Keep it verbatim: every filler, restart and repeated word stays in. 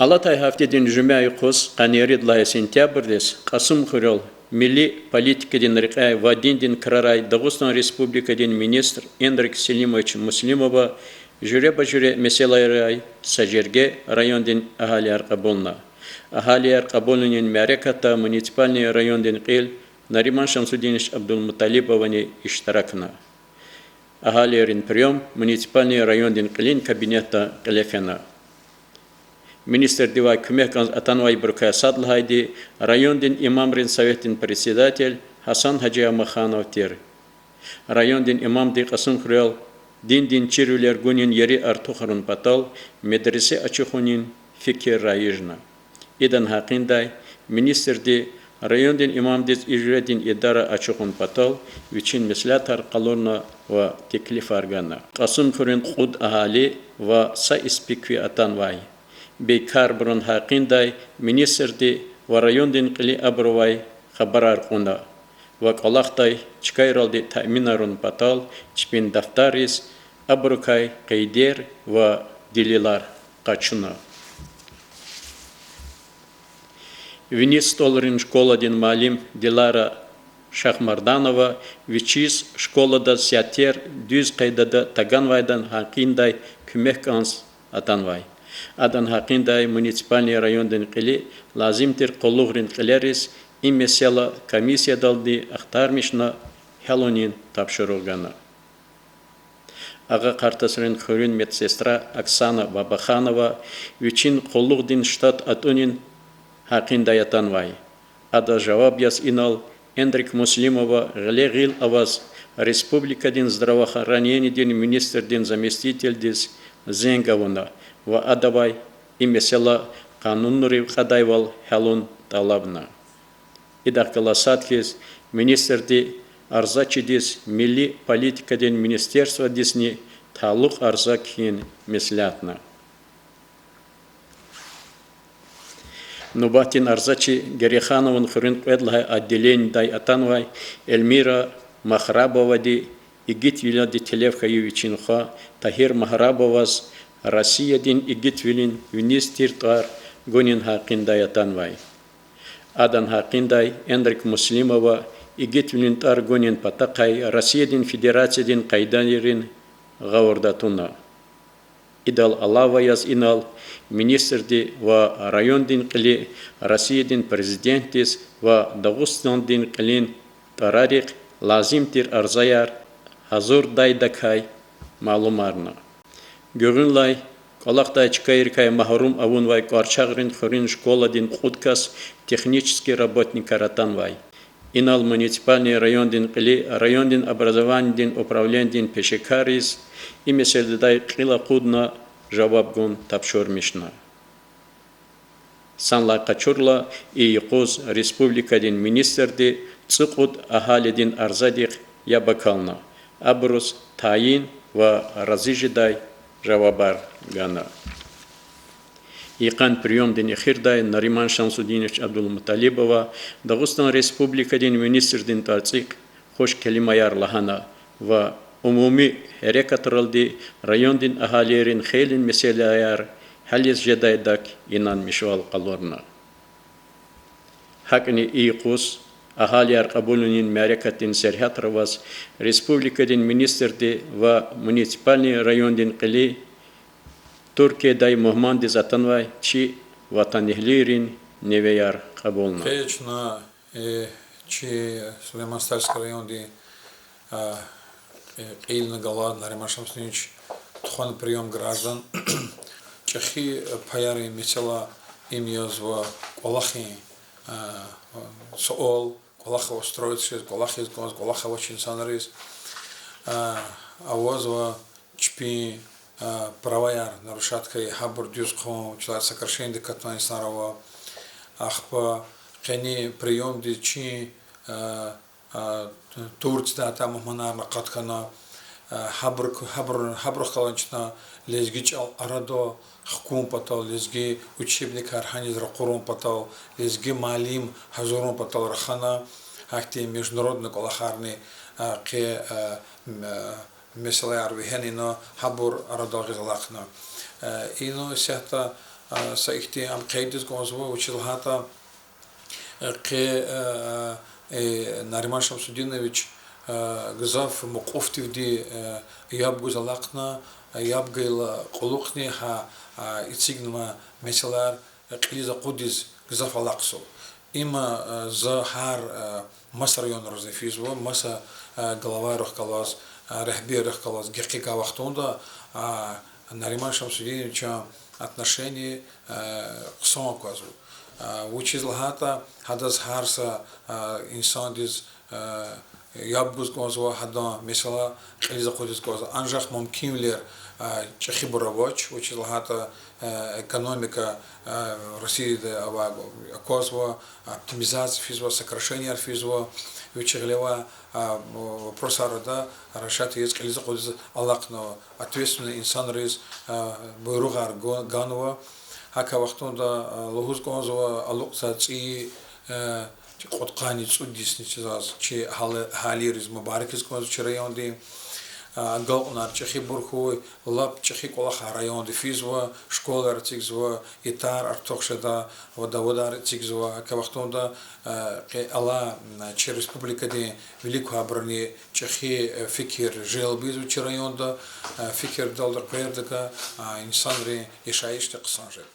Алатай гьафтедин жуьмя юкъуз къанни ирид лагьай сентябрдиз Кьасумхуьрел милли политикадин рекьяй ва диндин крарай Дагъустан Республикадин министр Эндрик Селимович Муслимова жуьреба-жуьре месэлайрай са жерге райондин агьалияр кьабулна. Агьалияр кьабулунин мярекатда муниципальный райондин кьил Нариман Шамсудинович Абдулмуталибовани иштиракна. Агьалийрин приём муниципальный райондин кьилин кабинетда кьиле фена. Министрдивай куьмек кӀанз атанвайбурукай сад лагьайди райондин имамрин советдин председатель Гьасан-гьажи Амаханов тир. Райондин имамди Кьасумхуьрел диндин чирвилер гунин ери артухарун патал медресе ачухунин фикир раижна. Идан гьакъиндай министрди райондин имамдиз и жуьредин идара ачухун патал вичин меслятар къалурна ва теклифар гана. Кьасумхуьруьн кьуд агьали ва са испикви атанвай бейкарбурун гьакъиндай министрди ва райондин кьили абурувай хабарар кьуна ва кӀвалахдай чкайралди таъминарун патал чпин дафтарриз абурукай къейдер ва делилар къачуна. Вини СтӀалрин школадин муаллим Дилара Шахмарданова вичиз школадаз сятер дуьз къайдада таганвайдан гьакъиндай куьмек кӀанз атанвай. Адан гьакъиндай муниципальный райондин кьили лазим тир къуллугърин кьилериз и месэла комиссиядалди ахтармишна, гьялунин тапшуругъ гана. Агъа Къартасрин хуьруьн медсестра Оксана Бабаханова вичин къуллугъдин штат атӀунин гьакъиндай атанвай. Адаз жаваб яз инал Эндрик Муслимова гъиле-гъил аваз республикадин здравоохранениедин министрдин заместительдиз зенг авуна ва адавай и месэла къанунрив кьадайвал гьялун тӀалабна. Идахъ галаз сад хьиз министрди арзачидиз милли политикадин министерстводизни талукь арза кхьин меслятна. Нубатдин арзачи Герейханован хуьруьн кьвед лагьай отделениедай атанвай Эльмира Махрабовади игитвилелди телеф хьайи вичин хва Тагьир Магьрабоваз Россиядин игитвилин виниз тир тӀвар гунин гьакъиндай атанвай. Адан гьакъиндай Эндрик Муслимова игитвилин тӀвар гунин патахъай Россиядин Федерациядин къайдайрин гъавурда туна. Идал алава яз инал министрди ва райондин кьили Россиядин Президентдиз ва Дагъустандин кьилин тӀварарихъ лазим тир арзаяр гьазурдайдакай малумарна. Гуьгъуьнлай кӀвалахдай чкайрикай магьрум авунвай Кьварчагърин хуьруьн школадин кьуд кас технический работникар атанвай. Инал муниципальный райондин кьили райондин образованидин управленидин пешекарриз и месэладай кьил акъудна жаваб гун тапшурмишна. Санлай къачурла, и юкъуз республикадин министрди цӀукьуд агьалидин арзадихъ яб акална, абуруз тайин ва рази жедай жавабар гана. Йикъан приёмдин эхирдай Нариман Шамсудинович Абдулмуталибова Дагъустан Республикадин министрдин тӀварцӀихъ хуш келимаяр лагьана ва умуми гьерекатралди райондин агьалийрин хейлин месэлаяр гьализ жедайдак инанмишвал къалурна. ГьакӀни и юкъуз агьалияр кьабулунин мярекатдин сергьятра аваз республикадин министрди ва муниципальный райондин кьили Туркиядай мугьмандиз атанвай чи ватанэгьлийрин невеяр кьабулна. Къе чна, э, чи Сулейман-Стальский райондин, а, э, кьилни галаз Нариман Шамсудинович тухвана приём граждан. ЧӀехи паярин месэла им язва кӀвалахин, а, суал, кӀвалахда устроиться жез, кӀвалахиз кӀанз, кӀвалах авач инсанриз, а, авазва чпин, а, праваяр нарушать хьайи, гьабур дуьз хъун, чилер сокращениедик катнавай инсанар ава. Ахпа къени приёмдиз чи, а, а, Турциядай атай мугьманарни акъат хьана, а, гьабур, гьабур, гьабурухъ галаз чна лезги чӀал арадал хкун патал, лезги учебникар гьаниз ракъурун патал, лезги муаллим гьазурун патал рахана, гьахьтин международный кӀвалахарни, а, къе, а, м-, а, месэлаяр вегьена, ина гьабур арадал гъиз алахъна. Э, ина исятда, Са ихьтин ам къейдиз кӀанзава, вучиз лагьайтӀа, э, къе, э, э, Нариман Шамсудинович, э, гзаф мукьуфдивди, э, яб гуз алахъна, яб гайила кьулухъни гьа, э, эцигнавай месэлаяр, э, кьилиз акъудиз гзаф алахъзава. Има, э, за гьар, э, маса районризни физва, маса, э, главайрихъ галаз, э, регьберрихъ галаз гекъигай вахтунда, э, Нариман Шамсудиновичан отношение, э, хъсан аквазва. Э, вучиз лагьайтӀа гьадаз гьар са, э, инсандиз, э, яб гуз кӀанзава, гьадан месэла кьилиз акъудиз кӀанзава. Анжах мумкинвилер, э, чӀехибур авач, вучиз лагьайтӀа, э, экономика, э, Россияда авай аквазва, оптимизация физва, сокращенияр физва, вичи гъилевай, э, вопросар ада решать ийиз, кьилиз акъудиз алахънава, ответственный инсанриз, э, буйругъар гу-, ганва. ГьакӀ а вахтунда, э, лугьуз кӀанзава, алукьзавай цӀийи, э, чи кьудкъанни цӀуд йисни чаз чи агьалийриз мубаракиз кӀанзава чи районди. Э, агалкьунар чӀехибур хьуй, лап чӀехи кӀвалахар районда физва, школаяр эцигзава, итар артух жеда, вада-вадар эцигзава. ГьакӀ а вахтунда, э, къе алай, м, чи республикадин вилик квайбурни чӀехи, э, фикир желбзава чи районда, э, фикирдалди къвердакай, э, инсанрин яшайишди хъсан жеда.